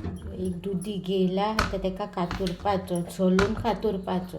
एक दुदी घेयला आतां तेका कातुरपाचो, सोलून कातुरपाचो.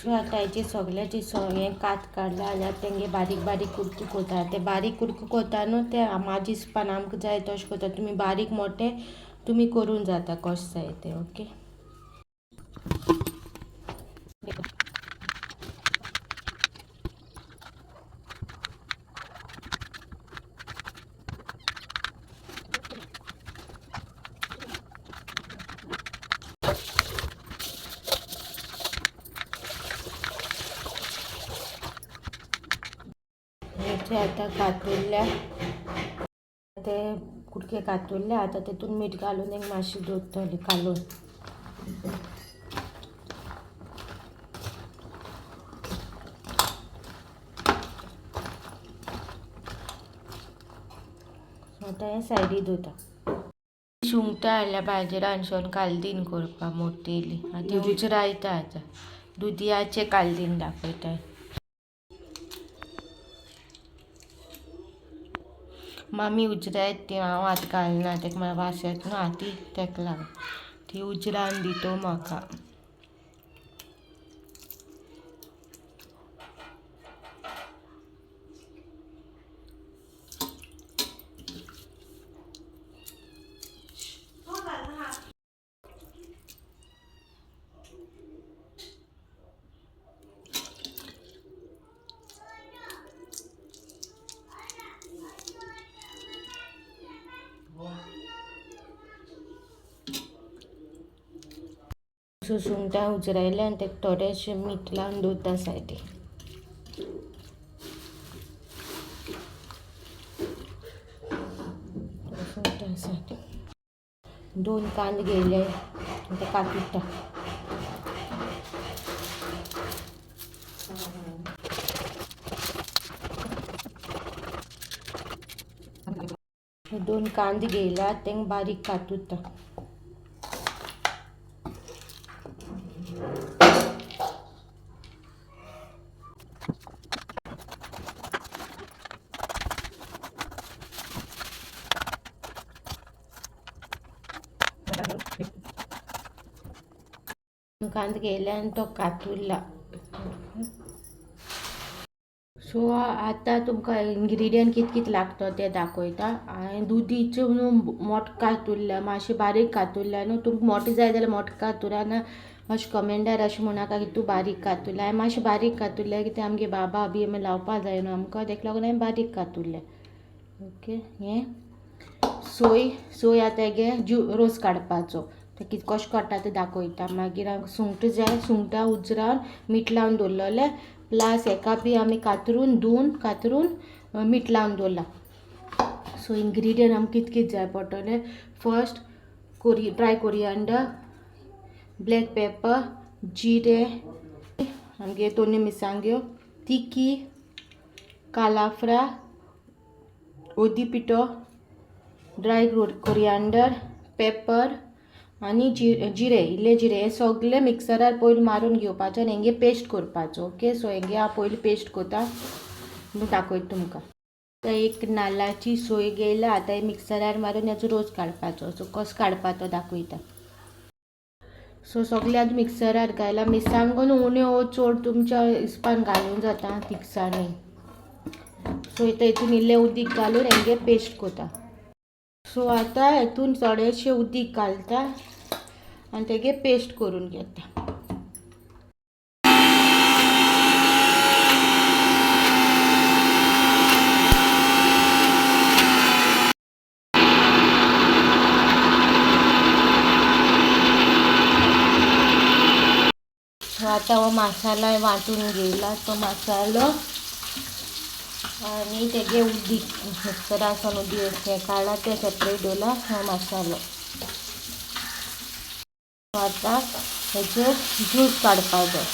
सो आतां हेजे सगल्याचे हें कात काडलां जाल्यार तेंगे बारीक बारीक कुडको कोता. ते बारीक कुडको कोता न्हू ते म्हाजे हिसपान आमकां जाय तशें कोता. तुमी बारीक मोटे तुमी करून जाता कशें जाय तें. ओके, ते आतां कातुरल्या, ते कुडके कातुरले, आतां तेतून मीठ घालून एक मातशी दवरतली कालोवन. आतां हें सायडी दवरता. सुंगटां हाडल्या बाजारानसून कालदीन करपाक मोटेली, आतां उजरायता. आतां दुदयाचें कालदीन दाखयता. मामी उजरायत ती, हांव हात घालना तेका, म्हाका वास येता न्हू हाती, तेका लागून ती उजरावन दितो म्हाका. सो सुंगटां उजरायलें आनी तेका थोडेशें मीठ लावन दवरता सायडीक. सुंगटां सायडीक. 2 कांदे घेयले, ते कापिता. 2 कांदे घेयला, तेंका बारीक कातुता. कांदे घेयले आनी तो कातुरला. सो आतां तुमकां इन्ग्रिडियंट कित कित लागता ते दाखयता. हांवें दुदीच्यो न्हू मोठो कातुरल्या, मातशें बारीक कातुरल्या न्हू. तुमकां मोठे जाय जाल्यार मोठो कातुरा, ना मातशें कमेंटार अशें म्हणनाका की तूं बारीक कातुरल्या. हांवें मातशें बारीक कातुरल्या कित्याक आमगे बाबा बी आमी लावपा जाय न्हू आमकां, तेका लागून हांवें बारीक कातुरल्या. ओके, हें सोय, सोय आतां हेगे रोस काडपाचो, ते कितें कशें काडटा तें दाखयता. मागीर आमकां सुंगटां जाय, सुंगटां उजरावन मीठ लावन दवरलेलें, प्लस हेका बी आमी कातरून धुवन कातरून मीठ लावन दवरलां. सो इन्ग्रिडियंट आमकां कित कित जाय पडटलें. First dry coriander, black paper, जिरें, आमगे दोनी मिरसांग्यो, तिकी, कालाफ्रा, ओदी पिठो, ड्राय कोरियांडर, पेपर आनी जिरें, इल्लें जिरें. हें सगळें मिक्सरार पयलीं मारून घेवपाचें आनी हेंगे पेस्ट करपाचो. ओके, सो हेंगे हांव पयलीं पेस्ट करता, दाखयता तुमकां. आतां एक नाल्लाची सोय घेयला, आतां हें मिक्सरार मारून हेचो रोस काडपाचो. सो कसो काडपा तो दाखयता. सो सगळें आतां मिक्सरार घायला. मिरसांगो न्हू उण्यो चड तुमच्या हिसपान घालूंक जाता तिखसाणी. सो आतां हितून इल्लें उदीक घालून हेंगे पेस्ट करता. सो आतां हितून थोडेशें उदीक घालता आनी तेगे पेस्ट करून घेता. सो आतां हो मसालो वांटून घेयला, तो मसालो आनी तेगे उदीक मिक्सरासून उदीक हें काडला तें सेपरेट दवरला हो मसालो. आतां हेजे ज्यूस काडपा जाय.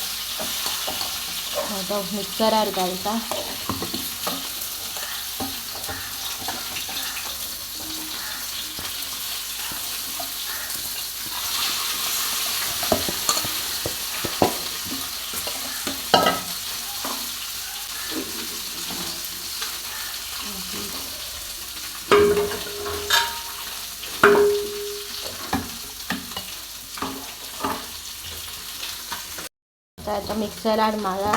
आतां मिक्सरार घालता. आतां मिक्सरार मारा,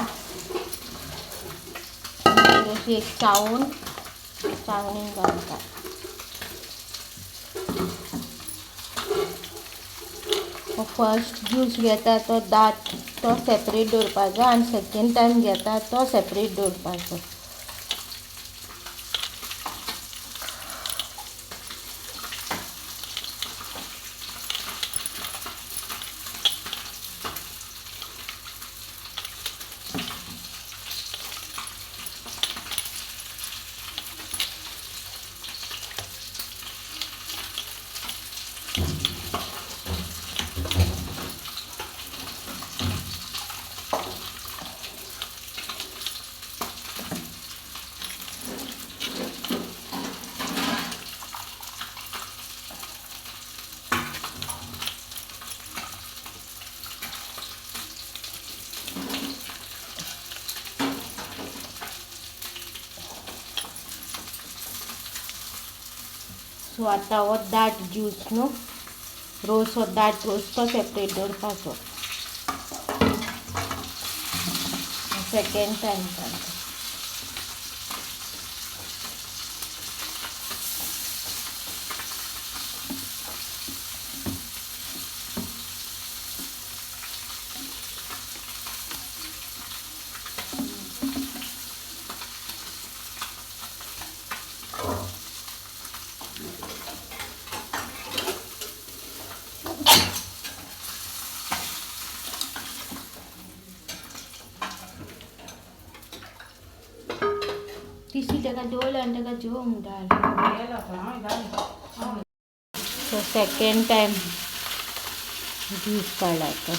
अशी एक चाळून चाळणीन घालता. फर्स्ट ज्यूस घेता तो दाट तो सेपरेट दवरपाचो आनी सेकेंड टायम घेता तो सेपरेट दवरपाचो. सो आतां हो दाट ज्यूस न्हू रोस, हो दाट रोस तो सेपरेट दवरपाचो. सेकेंड टायम काडटा. तिसरी ताका दवरलो आनी ताका जेवंक घाल. सो सेकेंड टायम ज्यूस काडला आतां.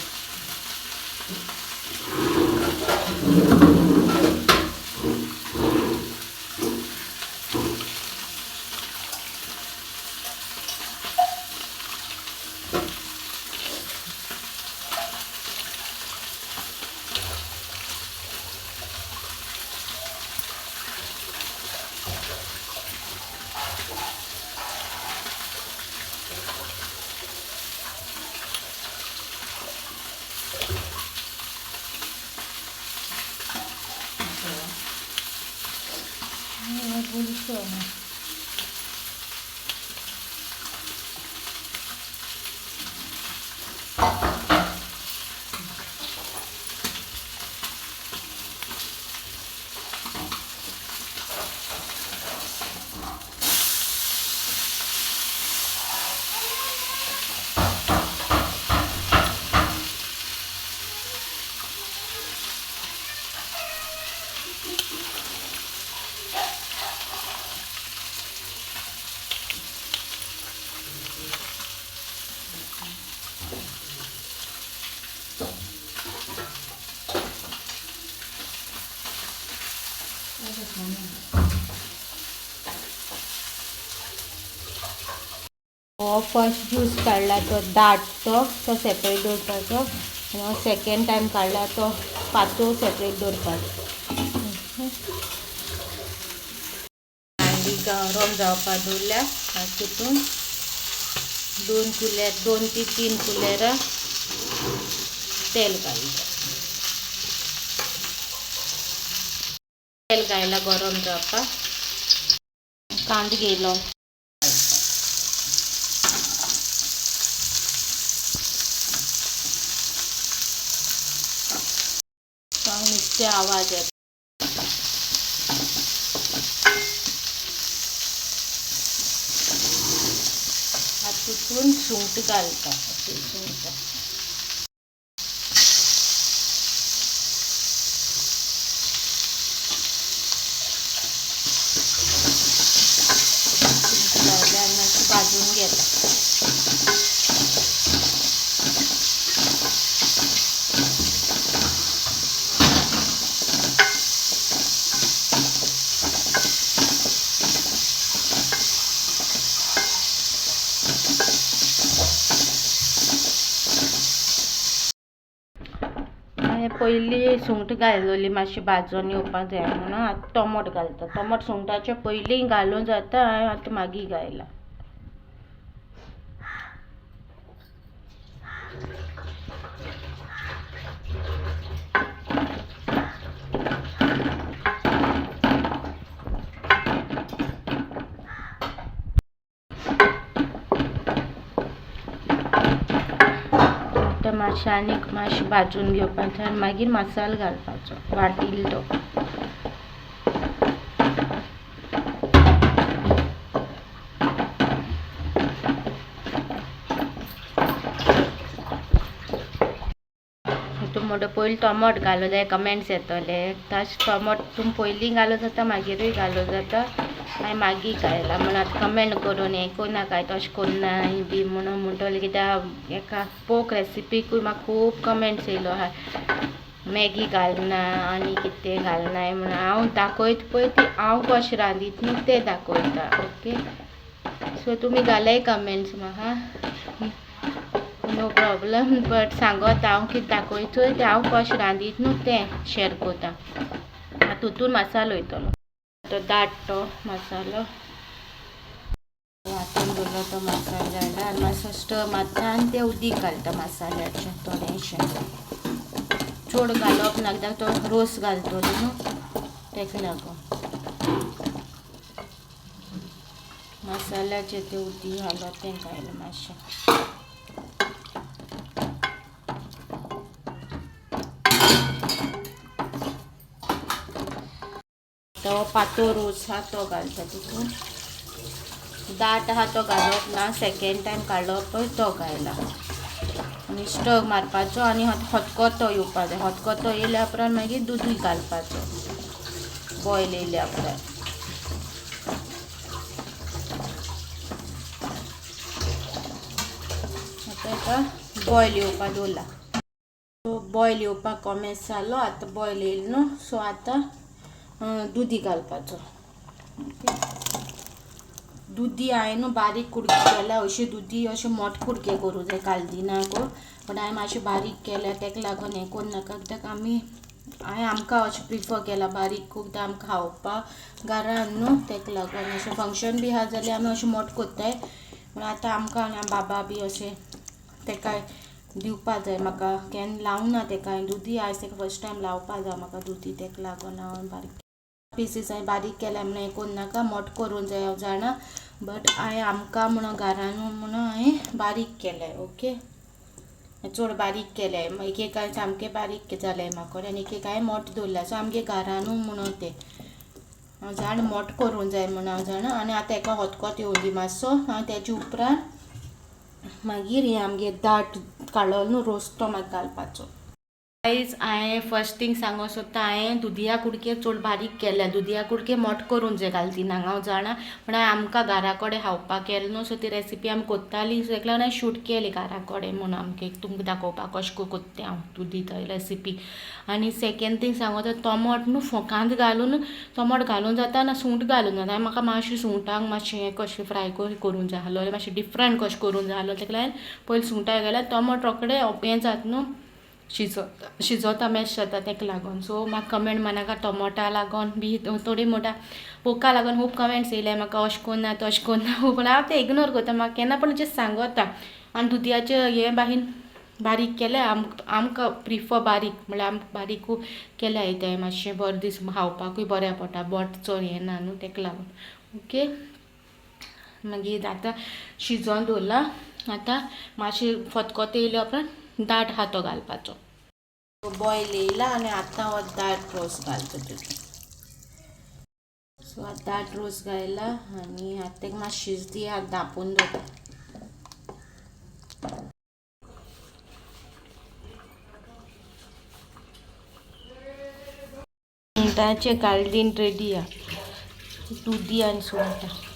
बुलसो. हो फर्स्ट ज्यूस काडला तो दाट तो तो सेपरेट दवरपाचो आनी हो सेकेंड टायम काडला तो पातळ सेपरेट दवरपाचो. हांडी गरम जावपाक दवरल्या. तितून 2 कुलेर, 2 ते 3 कुलेरां तेल घालता. तेल घायला गरम जावपाक. कांदो घेयलो. नुस्तें आवाज येता. हातून सुंगट घालता. सुंगटां घातल्या आनी मातशें भाजून घेता. हांवें पयलीं सुंगटां घायलेली मातशें भाजून येवपाक जाय म्हणून. आतां टोमाट घालता. टोमाट सुंगटाचे पयलीं घालूं जाता, हांवें आतां मागीर घायला. आतां मातशें आनीक मातशें भाजून घेवपाचें आनी मागीर मसालो घालपाचो वाटिल्लो तो. तूं म्हणटा पयलीं टोमाट घालूं जाय, कमेंट्स येतले. तशें टोमाट तुमी पयलीं घालूं जाता, मागीरूय घालूं जाता. हांवें मागीर घायला म्हण आतां कमेंट करून हें करूं नाकाय, तशें करूं बी म्हणून म्हणटलें. कित्याक एका पोक रेसिपीकूय म्हाका खूब कमेंट्स येयलो आहा, मॅगी घालना आनी कितें घालनाय म्हणून. हांव दाखयता पळय ती हांव कशें रांदीत न्हू तें दाखयता. ओके, सो तुमी घालाय कमेंट्स म्हाका, नो प्रॉब्लम. बट सांगत हांव कितें दाखयता तें हांव कशें रांदीत न्हू तें शेर करता. आतां तितून मसालो वयतलो, तो दाट तो मसालो. वांटून दवरलो तो मसालो घायला आनी मातसो स्टर मारता आनी तें उदीक घालता मसाल्याचें थोडेंशें. चड घालप ना कित्याक तो रोस घालतलो न्हू तेका लागून मसाल्याचें तें उदीक घालप तें घायलां मातशें. तो पातळ रोस आहा तो घालता तितून. दाट आहा तो घालप ना, सेकेंड टायम काडलो पळय तो घायला आनी स्टर मारपाचो आनी खतखतो येवपा जाय. खतखतो येयल्या उपरांत मागीर दुदूय घालपाचो बॉयल येयल्या उपरांत. आतां हेका बॉयल येवपा दवरला. बॉयल येवपाक कोमेस जालो. आतां बॉयल येयलो न्हू, सो आतां दुदी घालपाचो. ओके, दुदी हांवें न्हू बारीक कुडके केल्या. अशी दुदी अशें मोठे कुडके करूं जाय कालदिना गो, बट हांवें मातशें बारीक केल्या तेका लागून हें करूं नाका कित्याक आमी हांवें आमकां अशें प्रिफर केलां बारीक कित्याक आमकां खावपाक घरान न्हू तेका लागून. अशें फंक्शन बी आहा जाल्यार आमी अशें मोठें करताय, पूण आतां आमकां आनी बाबा बी अशें तेका दिवपा जाय. म्हाका केन्ना लावना तेका हांवें दुदी, आयज तेका फर्स्ट टायम लावपा जाय म्हाका दुदी, तेका लागून हांव बारीक पिसीस हांवें बारीक केल्या म्हणून हें करूं नाका, मोठो करूंक जाय हांव जाणा, बट हांवें आमकां म्हणून घरान म्हणून हांवें बारीक केलें. ओके, चड बारीक केलें. एक एक हांवें सामकें बारीक जालें म्हाका आनी एक एक हांवें मोठें दवरलें. सो आमगे घरानू म्हणून तें हांव जाणा मोठो करूंक जाय म्हणून हांव जाणा. आनी आतां हेका खतखतो येवंदी मातसो आनी तेजे उपरांत मागीर हें आमगे दाट काडलो न्हू रोस तो मागीर घालपाचो. गायज, हांवें फर्स्ट थींग सांगूंक सोदता, हांवें दुदया कुडके चड बारीक केल्या. दुदया कुडके मोठे करूंक जाय घालतना हांव जाणा, पूण हांवें आमकां घरा कडेन खावपाक केलें न्हू, सो ती रेसिपी आमी कोत्ताली, सो तेका लागून हांवें शूट केली घरा कडेन म्हणून आमकां तुमकां दाखोवपाक कशें कोत्ता हांव दुदी रेसिपी. आनी सेकेंड थींग सांगो तर टोमाट न्हू कांदो घालून टोमाट घालून जाता ना सुंगटां घालून जाता. म्हाका मातशें सुंगटांक मातशें हें कशें फ्राय करूंक जाय आसलोलें, मातशें डिफरंट कशें करूंक जाय आसलो, तेका लागून पयलीं सुंगटां घाल्यार टोमाट रोखडें हें जाता न्हू, शिजोता मॅश जाता तेका लागून. सो म्हाका कमेंट मारनाका टोमोटा लागून बी थोडी म्हणटा पोका लागून खूब कमेंट्स येयले म्हाका, अशें कोन्ना तशें कोन्ना, पूण हांव तें इग्नोर करता. म्हाका केन्ना पण जस्ट सांगता. आनी दुदयाचें हें बाहीन बारीक केलें, आमकां प्रिफर बारीक म्हणल्यार आमकां बारीकू केल्या तें मातशें बरें दीस खावपाकूय बऱ्या पडटा, बोट चड हें ना न्हू तेका लागून. ओके, मागीर आतां शिजोवन दवरलां. आतां मातशें खतखतो येयल्या उपरांत दाट आहा तो घालपाचो. बॉयल येयला आनी आतां हो दाट रोस घालता तितून. सो आतां दाट रोस घायला आनी आतां तेका मातशें शिजदी, आतां धांपून दवरता. सुंगटांचें कालदीन रेडी आहा, दुदी आनी सुंगटां.